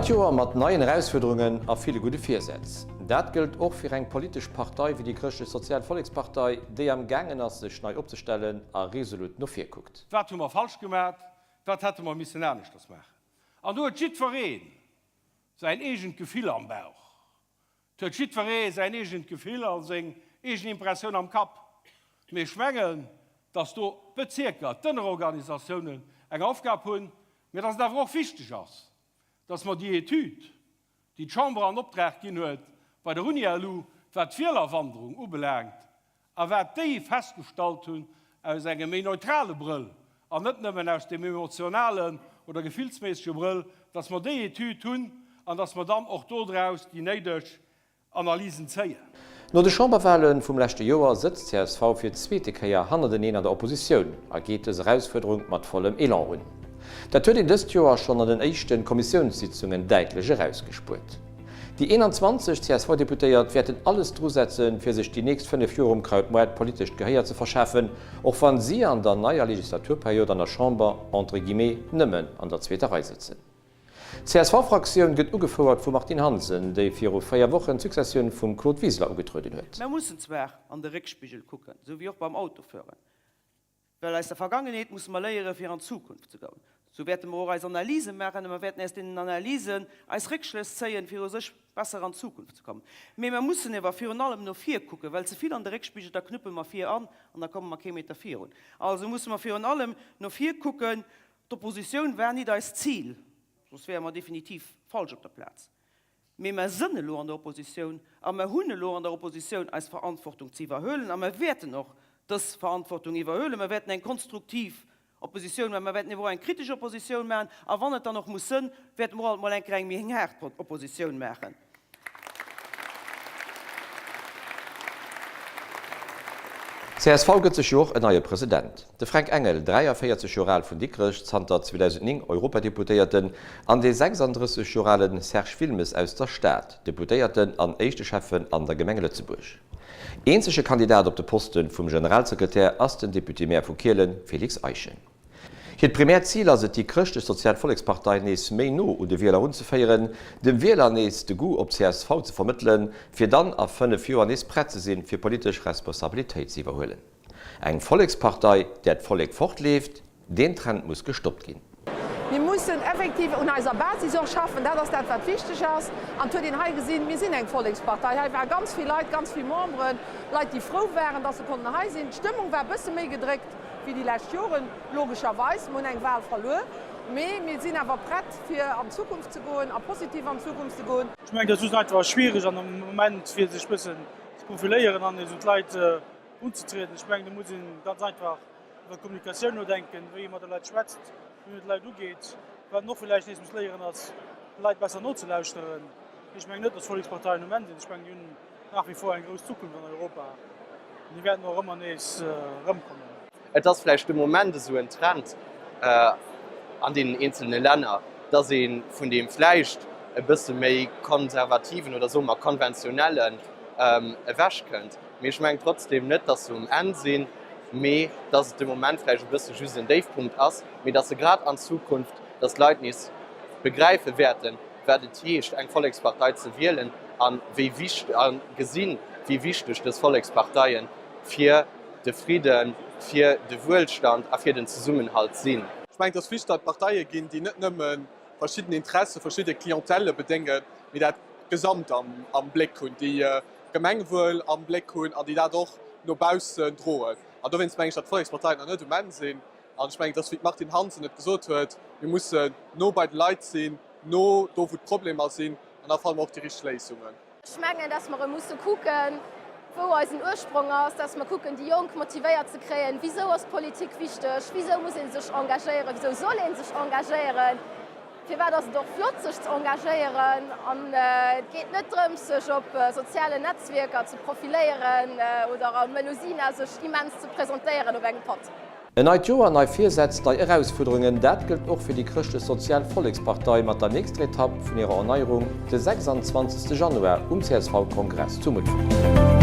neit Joer mat neien Erausfuerderungen a ville gudde Virsätz. Dat gëllt och fir eng politesch Partei wéi déi Chrëschtlech Sozial Vollekspartei, déi am gaangen ass sech nei opzestellen a resolut no vir kuckt. Wat hu mer falsch gemat? Wat hätte mer missen aneschters maachen? An do huet jiddweree säin eegent Gefill am Bauch. Et huet jiddweree säin eegent Gefill a seng eegen Impressioun am Kapp. Mee ech mengen, dass do d'Bezierker, d'Ënnerorganisatiounen eng Aufgab hunn, mee dass et awer och wichteg ass, dass mer déi Etüd, déi d'Chamber an Optrag ginn huet bei der UNILU, wat d'Wielerwanderung ubelaangt a wat déi festgestallt hunn aus engem méi neutrale Brëll an net nëmmen aus deem emotionalen oder gefillsméissege Brëll, dass mer déi Etüd hunn an dass mer dann och dodraus déi néideg Analysen zéien. No de Chamberwale vum leschte Joer sëtzt csv fir d'zweete Kéier hannerteneen an der Oppositioun a geet dës Erausfuerderung mat vollem Elan un. Dat huet een dëst Joer schonn an den éischte Kommissiounssitzungen däitlech erausgespuert. Déi 21 CSV-Deputéiert wäerten alles drusetzen, fir sech déi nächst 5 Joer um Krautmoart politescht Gehéier ze verschafen, och wann si an der neier Legislaturperiod an der Chamber entre guillemets nëmmen an der zweeter Rei sëtzen. D'CSV-Fraktioun gëtt ugefouert vum Martine Hansen, déi viru 4 Wochen d'Successioun vum Claude Wiseler ugetrueden huet. Mer mussen zwar an de Réckspigel kucken, sou wéi och beim Autofueren, Well aus der Vergangenheet musse mer léieren, fir an d'Zukunft ze goen. Sou wäerte mer och eis Analyse maachen a mer wäerten aus deenen Analysen eis Réckschlëss zéien, fir u sech besser an d'Zukunft ze kommen. Mee mer mussen ewer virun allem no vir kucken, well ze vill an de Réckspigel, da knuppe mer vir an an da komme mer kee Meter virun. Also musse mer virun allem no vir kucken. D'Oppositioun war nit eist Zil, soss wäre mer definitiv falsch op der Plaz. Mee mer sënn elo an der Oppositioun a mer hunn elo an der Oppositioun eis Verantwortung ze iwwerhuelen a mer wäerten och dës Verantwortung iwwerhuelen. Mer wäerten eng konstruktiv Oppositioun maachen, mer wäerten ewer och eng kritesch Oppositioun maachen a wann et dann och muss sënn, wäerte mer och alt mol eng Kéier eng méi haart Oppositioun maachen. Csv gëtt sech jo och en neie President. De Fränk Engel, 43 Joer al vun Dikrech, zanter 2009 Europadeputéierten, an dee 36 Joer ale Serge Wilmes aus der Stad, Deputéierten an éischte Schäffen an der Gemeng Lëtzebuerg. Eenzege Kandidat op de Poste vum Generalsekretär ass den Député-Maire vu Kielen, Félix Eischen. Hiert primäert Zil ass et, déi Chrëschtlech-Sozial Vollekspartei nees méi no un de Wieler erunzeféieren, dem Wieler nees de Goût op csv ze vermëttelen, fir dann a 5 Joer nees prett ze sinn, fir politesch Responsabilitéit ze iwwerhuelen. Eng Vollekspartei, där d'Vollek fortleeft, deen Trend muss gestoppt ginn. Mir mussen effektiv un eiser Basis och schaffen, dat ass dat, wat wichteg ass. An et huet een hei gesinn, mir sinn eng Vollekspartei. Hei ware ganz vill Leit, ganz vill Memberen, Leit, déi frou waren, dass se konnten hei sinn. D'Stëmmung war e bësse méi gedréckt wéi déi lescht Joren, logescherweis. Mir hunn eng Wahl verluer, mee mir sinn awer prett, fir an d'Zukunft ze goen a positiv an d'Zukunft ze goen. Ech mengen, et ass just einfach schwiereg an am Moment, fir sech e bëssen ze profiléieren an nees un d'Leit erunzetrieden. Ech mengen, do muss ee ganz einfach iwwer d'Kommunikatioun nodenken, wéi ee mat de Leit schwätzt, wéi een de Leit ugeet. Wat een och villäicht nees muss léieren, ass de Leit besser nozelauschteren. Ech mengen net, datt d'Volleksparteien um Enn sinn. Ech mengen, déi hunn nach wie vor eng grouss Zukunft an Europa an déi wäerten och ëmmer nees erëmkommen. Et ass vläicht de Moment esou en Trend an deenen eenzelne Länner, dass ee vun deem vläicht e bësse méi konservativen oder soe mer konventionellen ewechkënnt. Mee ech mengen trotzdem net, dass se um Enn sinn, mee dass et de Moment vläicht e bësse just en Déifpunkt ass, mee dass se grad an Zukunft, dass d'Leit nees begräife wäerten, wat et heescht eng Vollekspartei ze wielen a wéi a gesinn, wéi wichteg dës Volleksparteie fir de Fridden, fir de Wuelstand a fir den Zesummenhalt sinn. Ech mengen, et ass wichteg, datt et Parteie ginn, déi net nëmme verschidden Interesse, verschidde Clientèle bedéngen, mee dat Gesamt am Bléck hunn, déi d'Gemengwuel am Bléck hunn an déi dat och no baussen droen. An dowéinst mengen ech, datt d'Volleksparteien nach net um Enn sinn. An ech mengen, et ass, wéi d'Martine Hansen et gesot huet, mir mussen no bei de Leit sinn, no do wou d'Problemer sinn, an da fanne mer och déi richteg Léisungen. Ech mengen, dass mer erëm musse kucken, wou eisen Ursprong ass, dass mer kucken, déi Jonk motivéiert ze kréien, Wisou ass Politik wichteg? Wisou muss ee sech engagéieren? Wisou soll ee sech engagéieren? Firwat ass et och flott, sech ze engagéieren? An et geet net drëms, sech op sozialen Netzwierker ze profiléieren oder am Melusina sech immens ze presentéieren op engem Patt. En neit Joer, nei Virsätz, nei Erausfuerderungen, dat gëllt och fir déi Chrëschtlech-Sozial Vollekspartei mat der nächster Etapp vun hirer Erneierung de 26 Januar um CSV-Kongress zu Mutfert.